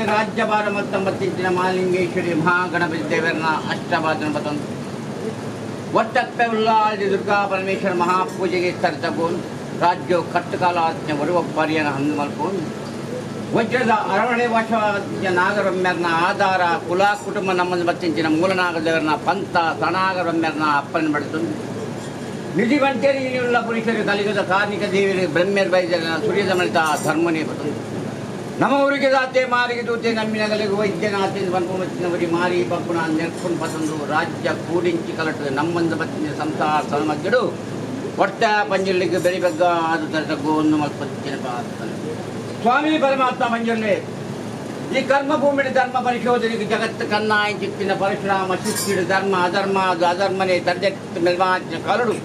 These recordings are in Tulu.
ರಾಜ್ಯಭಾರ ಮತ್ತೊಂಬತ್ತಿಂಚಿನ ಮಹಾಲಿಂಗೇಶ್ವರಿ ಮಹಾಗಣಪತಿ ದೇವರನ ಅಷ್ಟವಾದನ ಬತ್ತೊಂದು ಒಟ್ಟಪ್ಪೆ ಉಲ್ಲಾದಿ ದುರ್ಗಾ ಪರಮೇಶ್ವರ ಮಹಾಪೂಜೆಗೆ ತರ್ತಗೋನ್ ರಾಜ್ಯ ಕಟ್ಟುಕಾಲ ಒರುವ ಪರಿಯನ ಹಂದು ಮಲ್ಪೋನ್ ವಜ್ರದ ಅರವಣೆ ವಶ ನಾಗರಮ್ಯರ್ನ ಆಧಾರ ಕುಲ ಕುಟುಂಬ ನಮ್ಮನ್ನು ಬತ್ತಿಂಚಿನ ಮೂಲನಾಗದೇವರನ ಪಂಥ ಸಣಾಗರಮ್ಯರ್ನ ಅಪ್ಪನ ಬಡಿತೊಂದು ನಿಧಿ ಬಂಟೇರಿಯುಳ್ಳ ಪುರುಷರು ಕಲಿಯುಗದ ಕಾರ್ಮಿಕ ದೇವರು ಬ್ರಹ್ಮ್ಯರ್ ಬೈದನ ಸೂರ್ಯದ ಮಳಿತ ಧರ್ಮನೇ ಬರ್ತದೆ. ನಮ್ಮ ಊರಿಗೆ ದಾತೆ ಮಾರಿಗೆ ದೂತೆ ನಮ್ಮಿನಗಲಿಗೆ ವೈದ್ಯನಾಥೆ ಬನ್ಪುಮತ್ತಿನವರಿ ಮಾರಿ ಬಪ್ಪುನ ನೆರ್ಪುನ್ ಪಸಂದು ರಾಜ್ಯ ಕೂಡಿಂಚಿ ಕಲಟು ನಮ್ಮಂದು ಬತ್ತಿನ ಸಂಸಾರ ಸನ್ಮಧ್ಯಡು ಒಟ್ಟ ಪಂಜುರ್ಲಿಗೆ ಬೆರಿಬೆಗ್ಗ ಆದು ತರತಗ್ಗು ಒಂದು ಮಲ್ಪತ್ತಿನ ಪಾತ್ರನೆ. ಸ್ವಾಮಿ ಪರಮಾತ್ಮ ಮಂಜುರ್ಲಿ ಈ ಕರ್ಮಭೂಮಿ ಧರ್ಮ ಪರಿಶೋಧನೆಗೆ ಜಗತ್ತು ಕನ್ನಾಯಿ ಚಿತ್ತಿನ ಪರಶುರಾಮ ಶಿಸ್ತಿಡು ಧರ್ಮ ಅಧರ್ಮ ಅದು ಅಧರ್ಮನೇ ತರ್ಜೆತ್ತು ಮೆಲ್ವಾಚಿನ ಕರಡು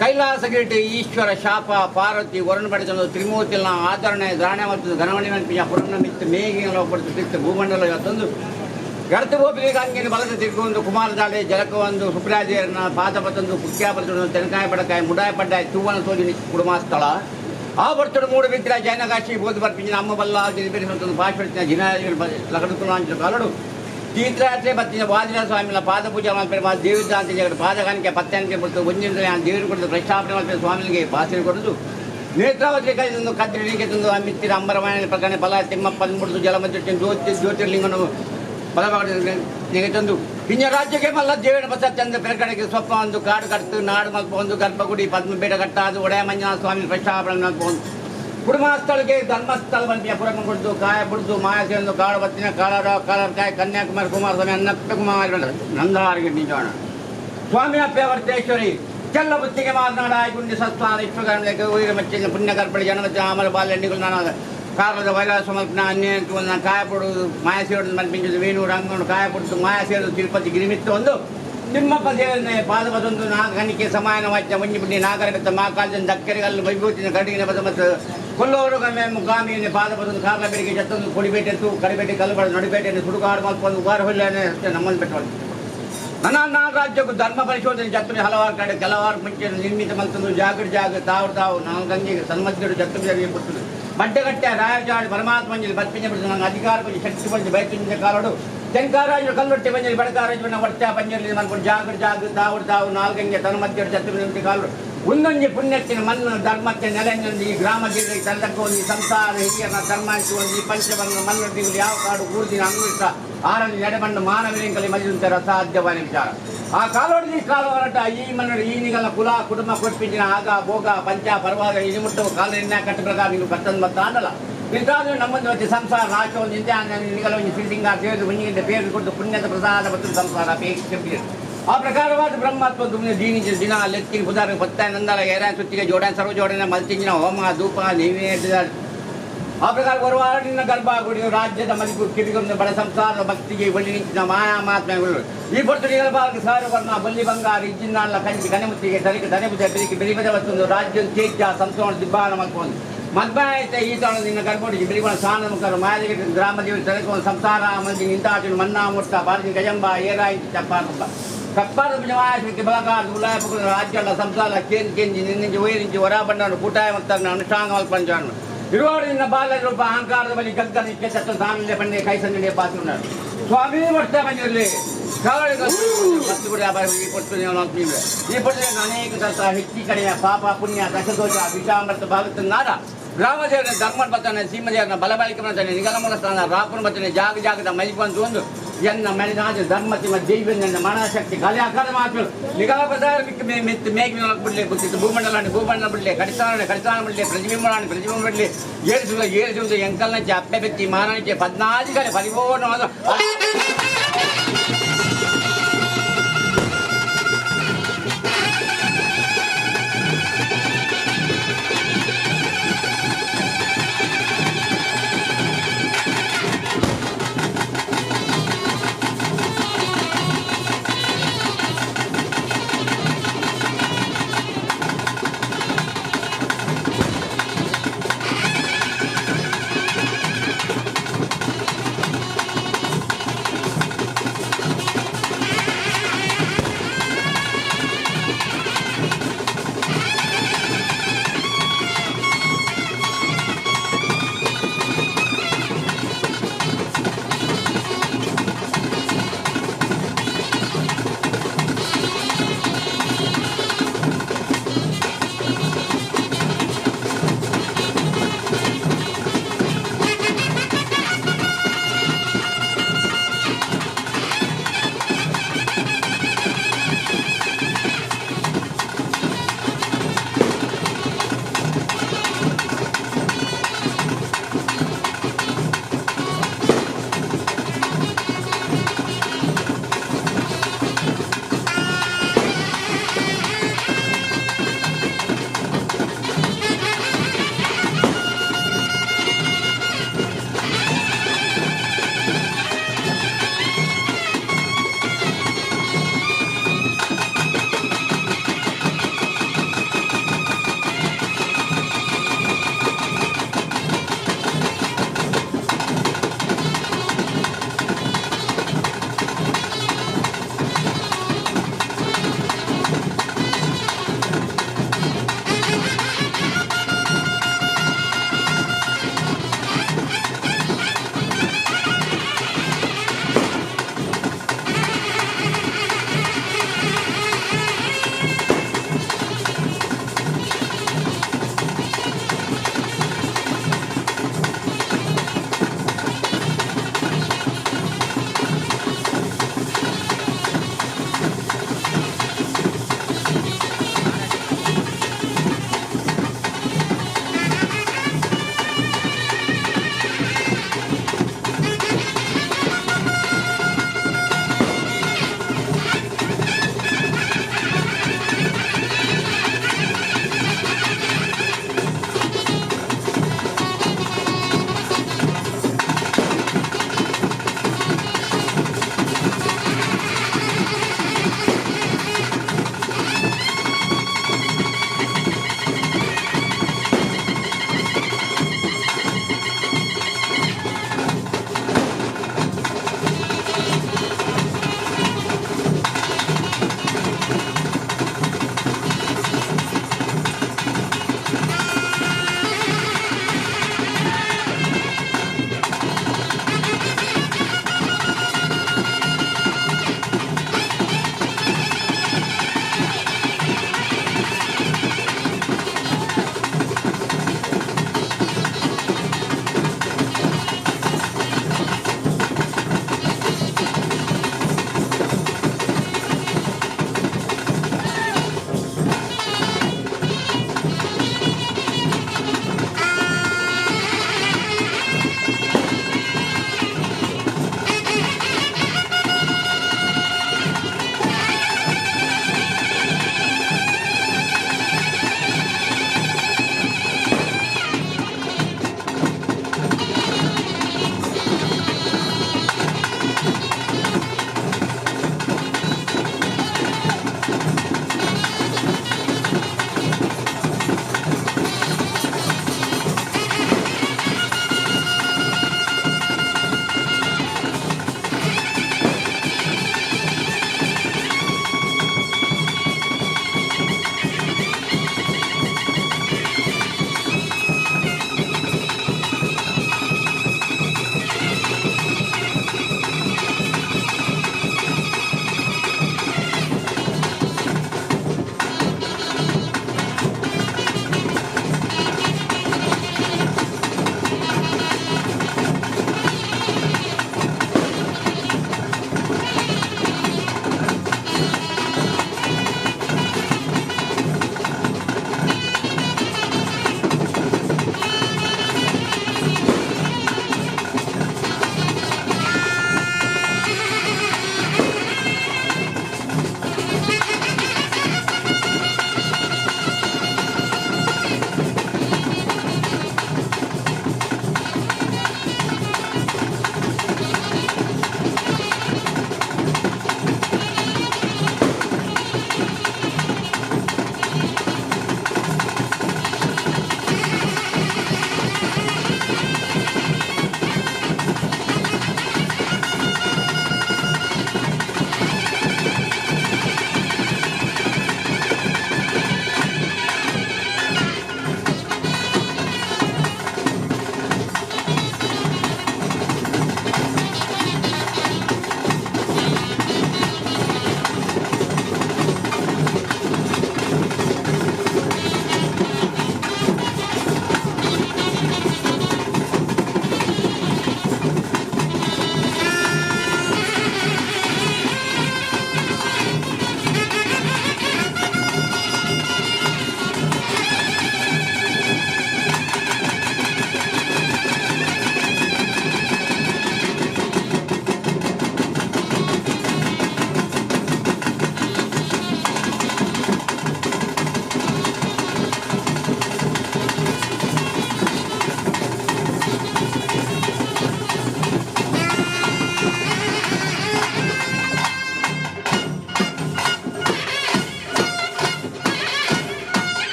ಕೈಲಾಸಗಿರಿಟಿ ಈಶ್ವರ ಶಾಪ ಪಾರ್ವತಿ ವರುಣ ಪಡೆದ ತ್ರಿಮೂರ್ತಿನ ಆಚರಣೆ ಧಾರಣೆ ಮತ್ತು ಘನವಣಿ ಮನ್ಪಿಯ ಪುರಣ ಮಿತ್ತು ಮೇಘಿನ ಪಡೆದು ತಿತ್ತು ಭೂಮಂಡಲ ತಂದು ಗರ್ತ ಗೋಪಿಗೆ ಅಂಗಿನ ಬಲದ ತಿರುಗೊಂದು ಕುಮಾರದಾಳೆ ಜಲಕವೊಂದು ಸುಪ್ರಾಜೇರನ ಪಾದ ಪತ್ತೊಂದು ಕುಕ್ಕ್ಯಾ ಪತ್ತೊಂದು ತೆನಕಾಯ ಪಡಕಾಯ ಮುಡಾಯ ಪಡ್ಡಾಯ ತೂವನ ತೋಜಿ ಕುಡುಮಾಸ್ಥಳ ಆ ಬರ್ತಡು ಮೂಡು ಬಿದ್ದ ಜೈನಕಾಶಿ ಬೋಧ ಬರ್ಪಿಂಚಿನ ಅಮ್ಮ ಬಲ್ಲ ಬೆರೆಸಂತೊಂದು ಭಾಷೆ ಜಿನ ಲಗಡುಕುಲಾಂಚಿನ ಕಾಲಡು ತೀರ್ಥಯಾತ್ರೆ ಬತ್ತಿನ ವಾದಿನ ಸ್ವಾಮಿನ ಪಾದ ಪೂಜೆ ಮಾಡ್ತಾರೆ ದೇವಿದ್ದಾಂತ ಜಗಡು ಪಾದಗಾನಿಕೆ ಪತ್ತಾನಿಕೆ ಕೊಡ್ತು ಒಂದಿನ ದೇವರು ಕೊಡ್ತು ಪ್ರಶ್ನಾಪಣೆ ಮಾಡ್ತಾರೆ ಸ್ವಾಮಿಗೆ ಭಾಷೆ ಕೊಡೋದು ನೇತ್ರಾವತಿ ಕೈದಂದು ಕದ್ರಿಲಿಂಗೆ ತಂದು ಅಮ್ಮಿತ್ತಿರ ಅಂಬರಮಾಯನ ಪ್ರಕರಣ ಬಲ ತಿಮ್ಮಪ್ಪ ಮುಡಿದು ಜಲಮಧ್ಯ ಜ್ಯೋತಿ ಜ್ಯೋತಿರ್ಲಿಂಗನು ಬಲಭಾಗ ತಂದು ಇನ್ನು ರಾಜ್ಯಕ್ಕೆ ಮಲ್ಲ ದೇವಿನ ಬಸ ಚಂದ್ರ ಪ್ರಕರಣಕ್ಕೆ ಸ್ವಪ್ನ ಒಂದು ಕಾಡು ಕಟ್ಟು ನಾಡು ಮಲ್ಪ ಒಂದು ಗರ್ಭಗುಡಿ ಪದ್ಮಪೀಠ ಕಟ್ಟ ಅದು ಒಡೆಯ ಮಂಜುನಾಥ ಸ್ವಾಮಿ ಪ್ರಶ್ನಾಪಣೆ ಒಂದು ಕುಟುಂಬಸ್ಥಳಕ್ಕೆ ಧರ್ಮಸ್ಥಳ ಬಂದಿಯ ಪುರಮ ಕೊಡ್ದು ಕಾಯ ಬಿಡ್ದು ಮಾಯಸೆಂದು ಕಾಡು ಬತ್ತಿನ ಕಾಳರ ಕಾಳರ್ಕಾಯ ಕನ್ಯಾಕುಮಾರಿ ಕುಮಾರಸ್ವಾಮಿ ಅನ್ನಪ್ಪ ಕುಮಾರಿ ನಂದಾರಿಗೆ ನಿಜೋಣ ಸ್ವಾಮಿ ಅಪ್ಪೆ ವರ್ತೇಶ್ವರಿ ಚೆಲ್ಲ ಬುತ್ತಿಗೆ ಮಾತನಾಡ ಗುಂಡಿ ಸತ್ವಾನ ಇಷ್ಟುಗರಣಕ್ಕೆ ಉಯಿರ ಮಚ್ಚಿನ ಪುಣ್ಯಕರ್ಪಳಿ ಜನಮಚ್ಚ ಆಮಲ ಬಾಲ್ಯಂಡಿಗಳು ನಾನು ಕಾರದ ವೈಲಾಸ ಸಮರ್ಪಣ ಅನ್ಯ ಕಾಯಪಡು ಮಾಯಸೇಡು ಮಲ್ಪಿಂಚದು ವೇಣು ರಂಗನು ಕಾಯಪಡ್ದು ಮಾಯಸೇಡು ತಿರುಪತಿ ಗಿರಿಮಿತ್ತು ಒಂದು ತಿಮ್ಮಪ್ಪ ದೇವರನ್ನ ಪಾದ ಬದೊಂದು ನಾಗನಿಕೆ ಸಮಾನ ವಾಚ್ಯ ಮಂಜಿಪುಂಡಿ ನಾಗರ ಬೆತ್ತ ಮಾಕಾಲದ ದಕ್ಕರಿಗಲ್ಲು ವೈಭೂತಿನ ಕಡಿಗಿನ ಬದ ಮತ್ತು ಕೊಲ್ಲೋರು ಗಮೆ ಮುಗಾಮಿಯನ್ನು ಪಾದ ಬದೊಂದು ಕಾರ್ಲ ಬೆಳಿಗ್ಗೆ ಜತ್ತೊಂದು ಕೊಡಿಪೇಟೆ ತೂ ಕಡಿಪೇಟೆ ಕಲ್ಲುಬಾಡ ನಡಿಪೇಟೆ ಸುಡುಗಾಡು ಮಲ್ಪೊಂದು ಉಗಾರ ಹುಲ್ಲೇನೆ ನಮ್ಮನ್ನು ಬೆಟ್ಟವನ್ನು ನನ್ನ ರಾಜ್ಯಕ್ಕೂ ಧರ್ಮ ಪರಿಶೋಧನೆ ಜತ್ತು ಹಲವಾರು ಕಡೆ ಕೆಲವಾರು ಮುಂಚೆ ನಿರ್ಮಿತ ಮಲ್ತಂದು ಜಾಗೃ ಜಾಗ ತಾವು ತಾವು ನಾವು ಗಂಗೆಗೆ ಸನ್ಮಧ್ಯರು ಜತ್ತು ಬರ್ತದೆ ಬಡ್ಡೆಗಟ್ಟೆ ರಾಯಜಾಡಿ ಪರಮಾತ್ಮಂಜಲಿ ಬತ್ಪಿಂಜ ಬಿಡ್ತು ನಂಗೆ ಅಧಿಕಾರ ಪಂಜಿ ಶಕ್ತಿ ಪಂಜಿ ಬೈತುಂಜ ಕಾಲಡು ತೆಂಕಾರಾಜು ಕಲ್ಲೊಟ್ಟಿ ಪಂಜಲಿ ಬಡಕಾರಾಜು ಒಟ್ಟ ಪಂಜಲಿ ಮನ್ಕೊಂಡು ಜಾಗೃ ಜಾಗ ತಾವು ತಾವು ನಾಲ್ಕಂಗೆ ತನ್ನ ಮಧ್ಯರು ಜತ್ತು ಕಾಲಡು ಒಂದೊಂದು ಪುಣ್ಯತ್ತಿನ ಮಣ್ಣು ಧರ್ಮಕ್ಕೆ ನೆಲೆಂಜೊಂದು ಈ ಗ್ರಾಮ ಜಿಲ್ಲೆಗೆ ತಲ್ಲಕ್ಕ ಒಂದು ಈ ಸಂಸಾರ ಹಿರಿಯರ ಧರ್ಮ ಒಂದು ಈ ಪಂಚವರ್ಣ ಮಣ್ಣು ಯಾವ ಕಾಡು ಊರ್ದಿನ ಅನ್ವಿಷ್ಟ ಆರಲ್ಲಿ ಎಡೆಮಣ್ಣು ಮಾನವೀಯಂಕಲಿ ಮಜುಂತರ ಅಸಾಧ್ಯವಾದ ವಿಚಾರ. ಆ ಕಾಲೋಡಿ ಈ ಕಾಲ ಹೊರಟ ಈ ಮಣ್ಣು ಈ ನಿಗಲ ಕುಲ ಕುಟುಂಬ ಕೊಟ್ಪಿಂಚಿನ ಆಗ ಭೋಗ ಪಂಚ ಪರ್ವಾಗ ಇನಿಮುಟ್ಟು ಕಾಲ ನಿನ್ನ ಕಟ್ಟ ಪ್ರಕಾರ ನೀವು ಕಟ್ಟಂದು ಮತ್ತ ಅನ್ನಲ್ಲ ಇಂತಾದ್ರೂ ನಮ್ಮನ್ನು వచ్చి ಸಂಸಾರ ರಾಶ ಒಂದು ಇಂತೆ ನಿಗಲ ಒಂದು ಸಿಂಗಾರ ಸೇರಿದು ಒಂಜಿಗಿಂತ ಪೇರು ಕೊಟ್ಟು ಪುಣ್ಯದ ಪ್ರಸಾದ ಮತ್ತು ಸಂಸಾರ ಅಪೇಕ್ಷೆ ಆ ಪ್ರಕಾರವಾದ ಬ್ರಹ್ಮತ್ವ ದುಮ್ನೆ ದೀನಿಂಚ ದಿನ ಲೆತ್ತಿನ ಪುದಾರ ಪತ್ತ ನಂದಲ ಏರಾನ್ ಸುತ್ತಿಗೆ ಜೋಡಾನ್ ಸರ್ವ ಜೋಡನೆ ಮಲ್ತಿಂಜಿನ ಹೋಮ ಧೂಪ ನೈವೇದ್ಯ ಆ ಪ್ರಕಾರ ಬರುವ ಗರ್ಭಗುಡಿ ರಾಜ್ಯದ ಮಲಿಪು ಕಿರಿಗೊಂದು ಬಡ ಸಂಸಾರದ ಭಕ್ತಿಗೆ ಒಳ್ಳಿ ನಿಂತಿನ ಮಾಯಾ ಮಹಾತ್ಮೆಗಳು ಈ ಪೊಟ್ಟು ನಿಗಲಬಾರ್ದು ಸಾರು ವರ್ಣ ಬಲ್ಲಿ ಬಂಗಾರ ಇಜ್ಜಿನಾಳ ಕಂಚಿ ಕನೆಮುತ್ತಿಗೆ ತರಿಕೆ ತನೆಬುದ ಬೆರಿಕೆ ಬೆರಿಬದ ವಸ್ತುಂದು ರಾಜ್ಯ ಚೇಜ್ಜ ಸಂಸೋಣ ದಿಬ್ಬಾನ ಮಲ್ಪೊಂದು ಮದ್ಮಾಯತೆ ಈ ತಾಣ ನಿನ್ನ ಗರ್ಭಗುಡಿ ಬೆರಿಗೊಳ ಸಾನ ಮುಖರು ಮಾಯದಿಗೆ ಗ್ರಾಮ ದೇವರು ತನಕ ಸಂಸಾರ ಮಂದಿ ನಿಂತಾಚು ಮನ್ನಾ ಮುಟ್ಟ ಬಾರದಿ ಗಜಂಬ ಏರಾಯಿ ಚಪ್ಪಾರಪ್ಪ ಕಪ್ಪಾರ ಮಾಯಾಶಕ್ತಿ ಬಲಕಾರ ಉಲಾಯ ರಾಜ್ಯ ಸಂಸಾರ ಕೇಂದ್ರ ಕೇಂದ್ರ ನಿನ್ನಿಂಚಿ ವೈರಿಂಚಿ ಹೊರಬಣ್ಣವನ್ನು ಕೂಟಾಯ ಮತ್ತು ಅನುಷ್ಠಾನ ಮಲ್ಪಂಚಾನು ಇರುವಾರು ನಿನ್ನ ಬಾಲ್ಯ ರೂಪ ಅಹಂಕಾರದ ಬಳಿ ಗಗ್ಗನ ಕೆತ್ತ ಸಾಮಿಲ್ಯ ಬಂಡೆ ಕೈ ಸಂಜೆ ಪಾತ್ರ ಸ್ವಾಮಿ ವರ್ಷ ಬಂದಿರಲಿ ಈ ಪೊಟ್ಟು ಈ ಪೊಟ್ಟು ಅನೇಕ ತರ್ತ ಹೆಚ್ಚಿ ಕಡೆಯ ಪಾಪ ಪುಣ್ಯ ದಶದೋಷ ವಿಷಾಮೃತ ಭಾಗತ ಗ್ರಾಮದೇವರ ಧರ್ಮ ಬತ್ತಾನೆ ಸೀಮದೇವರನ ಬಲಬಲಿಕೆ ಮಾಡ್ತಾನೆ ನಿಗಲಮೂಲ ಸ್ಥಾನ ರಾಪುನ ಬತ್ತಾನೆ ಜಾಗ ಜಾಗದ ಮೈಪಂತು ಒಂದು ಎನ್ನ ಮನೆದಾದ ಧರ್ಮ ತಿಮ್ಮ ಜೈವನ ಮನಶಕ್ತಿ ಖಾಲಿ ಆಕಾರ ಮಾತು ನಿಗಲ ಬದಾರ ಮಿತ್ತು ಮೇಘ ಬಿಡಲಿ ಗೊತ್ತಿತ್ತು ಭೂಮಂಡಲಾన్ని ಭೂಮಂಡಲ ಬಿಡಲಿ ಕಡಿಸಾನ ಕಡಿಸಾನ ಬಿಡಲಿ ಪ್ರತಿಬಿಂಬಳಾన్ని ಪ್ರತಿಬಿಂಬ ಬಿಡಲಿ ಏರಿಸುವ ಏರಿಸುವುದು ಎಂಕಲ್ನಂಚೆ ಅಪ್ಪೆ ಬೆತ್ತಿ ಮಾನನಿಚೆ ಪದ್ನಾದಿಗಲೆ ಪರಿಪೂರ್ಣವಾದ